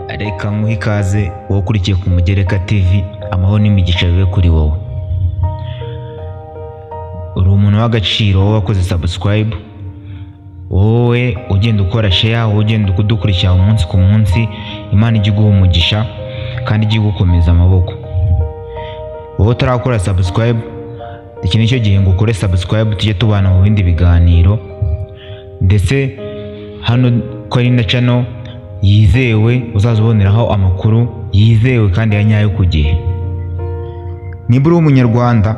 Reka nkuhe ikaze wowe ukurikiye ku Mugereka TV, amahoro n'imigisha bibe kuri wowe. Uri umuntu w'agaciro wowe wakoze subscribe, wowe ugenda ukora share, wowe ugenda udukurikira umunsi ku munsi. Imana ijya iguha umugisha kandi ijya igukomeza amaboko. Wowe utarakora subscribe, iki nicyo gihe ngo ukore subscribe, tujye tubana mu bindi biganiro. Ndetse hano ko ari na channel yizewe, uzaza uboneraho amakuru yizewe kandi ya nyayo ku gihe. Niba uri umunyarwanda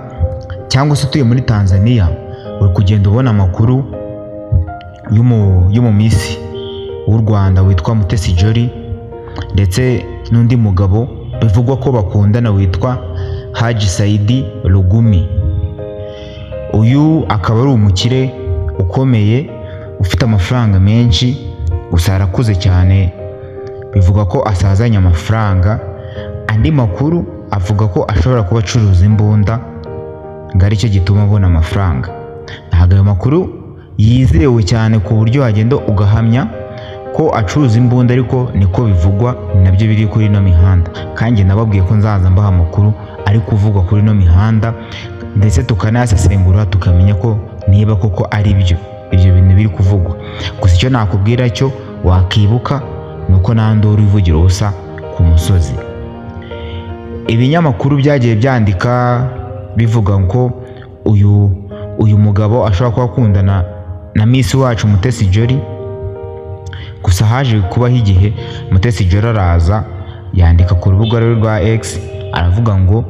cyangwa se utuye muri Tanzania, uri kugenda ubona amakuru y'umu Miss w'u Rwanda witwa Mutesi Jolly, ndetse n'undi mugabo bivugwa ko bakundana witwa Haji Saidi Lugumi. Uyu akaba ari umukire ukomeye ufite amafaranga menshi, gusa arakuze cyane, bivugwa ko asazanye amafaranga. Andi makuru avuga ko ashobora kuba acuruza imbunda, ngo aricyo gituma abona amafaranga. Ntabwo ayo makuru yizewe cyane ku buryo wagenda ugahamya ko acuruza imbunda, ariko niko bivugwa, ni nabyo biri kuri ino mihanda. Kandi nababwiye ko nzaza mbaha amakuru ari kuvugwa kuri ino mihanda, ndetse tukanayasesengura, tukamenya ko niba koko ari byo ibyo bintu biri kuvugwa. Gusa icyo nakubwira cyo wakibuka ni uko nta nduru ivugira ubusa ku musozi. Ibinyamakuru byagiye byandika bivuga ko uyu mugabo ashobora kuba akundana na Miss wacu Mutesi Jolly. Gusa haje kubaho igihe Mutesi Jolly araza yandika ku rubuga rwe rwa X, aravuga ngo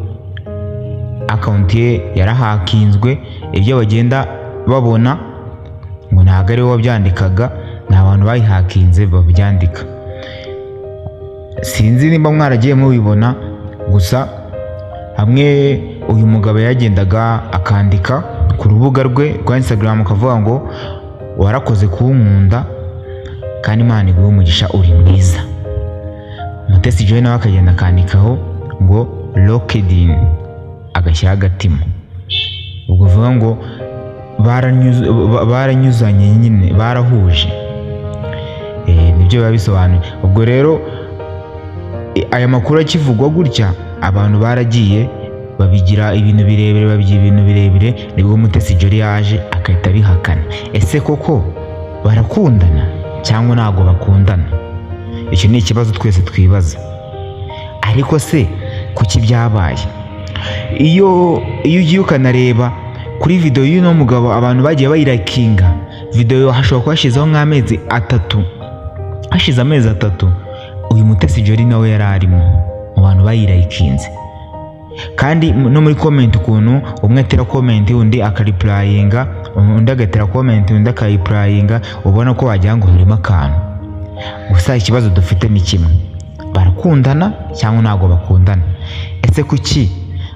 account ye yarahakinzwe, ibyo bagenda babona ngo ntabwo ari we wabyandikaga, ni abantu bayihakinze babyandika. Sinzi nimba mwaragiye mubibona. Gusa hamwe uyu mugabo yagendaga akandika ku rubuga rwe rwa Instagram, akavuga ngo "Warakoze kunkunda kandi Imana iguhe umugisha, uri mwiza." Mutesi Jolly nawe akagenda akandikaho ngo "Locked in", agashyiraho agatima. Ubwo uvuga ngo baranyuzanye nyine, barahuje. Nibyo biba bisobanuye. Ubwo rero aya makuru akivugwa gutya, abantu baragiye babigira ibintu birebire, babigira ibintu birebire. Nibwo Mutesi Jolly yaje agahita abihakana. Ese koko barakundana cyangwa ntabwo bakundana? Icyo ni ikibazo twese twibaza. Ariko se kuki byabaye? Iyo ugiye ukanareba kuri video y'uno mugabo, abantu bagiye bayirakinga video, hashobora kuba hashizeho nk'amezi 3. Hashize amezi 3 uyu Mutesi Jolly nawe yari arimo mu bantu bayirayikinze. Kandi no muri comment, ukuntu umwe atera comment undi akareplyinga, undi agatera comment undi akayireplyinga, ubona ko wagira ngo harimo akantu. Gusa ikibazo dufite ni kimwe: barakundana cyangwa ntabwo bakundana? Ese kuki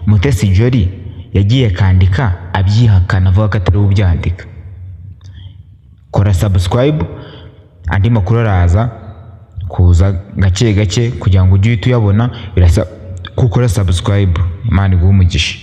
Mutesi Jolly yagiye akandika abyihakana, avuga ko atari we ubyandika? Kora subscribe, andi makuru araza kuza gake gake kugira ngo ujye uhita uyabona. Birasa ko ukora subscribe. Imana iguhe umugisha.